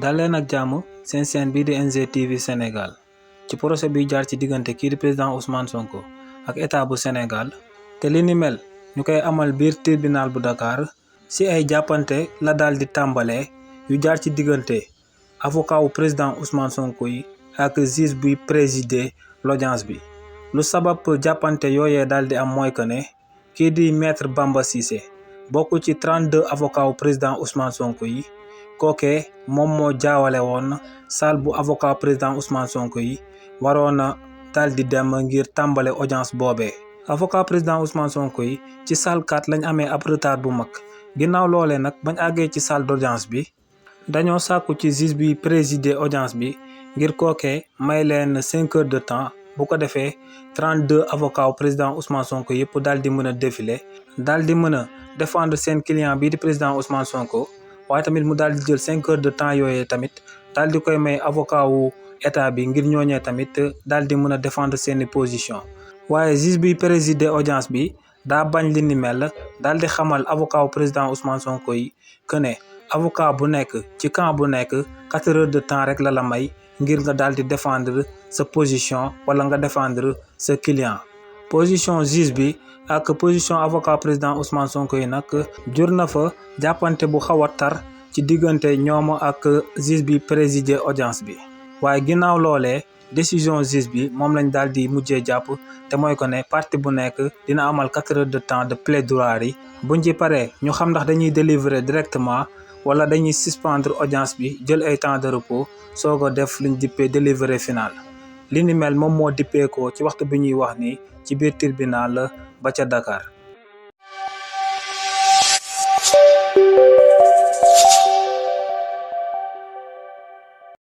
daleen ak jàmm seen chaîne bii di NGTV Sénégal ci procès bi jaar ci diggante kii di président Ousmane Sonko ak état bu Sénégal te li ni mel ñu koy amal biir tribunal bu Dakar ci ay jàppante la daal di tàmbalee yu jaar ci diggante avocat wu président Ousmane Sonko yi ak juge buy présider l'audience bi. lu sabab jàppante yooyee daal di am mooy que ne kii di maître Bamba Cissé bokk ci 32 avocat wu président Ousmane Sonko yi kookee moom moo jaawale woon salle bu avocat président Ousmane Sonko yi waroon a daal di dem ngir tàmbale audience boobee. avocat président Ousmane Sonko yi ci salle 4 lañ amee ab retard bu mag ginnaaw loolee nag bañ àggee ci salle d'audience bi dañoo sàkku ci juge bi présider audience bi ngir kookee may leen 5 heures de temps bu ko defee 32 avocats wu président Ousmane Sonko yëpp daal di mën a défiler daal di mën a défendre seen client bii di président Ousmane Sonko. waaye tamit mu daal di jël 5 heures de temps yooyee tamit daal di koy may avocat wu état bi ngir ñooñee tamit daal di mën a défendre seeni position. waaye juge bi présider audience bi daa bañ li ni mel daal di xamal avocat wu président Ousmane Sonko yi que ne avocat bu nekk ci camp bu nekk 4 heures de temps rek la may ngir nga daal di défendre sa position wala nga défendre sa client. position juge bi ak position avocat président Ousmane Sonko yi nag jur na fa jàppante bu xaw a tar ci diggante ñoom ak juge bi présider audience bi. waaye ginnaaw loolee décision juge bi moom lañ daal di mujjee jàpp te mooy ko ne partie bu nekk dina amal 4 heures de temps de plaidoirie buñ ci paree ñu xam ndax dañuy délivrer directement wala dañuy suspendre audience bi jël ay temps de repos soog a def liñ dippee délivrer final. li ni mel moom moo dippeekoo ci waxtu bi ñuy wax ni ci biir tribunal ba ca Dakar.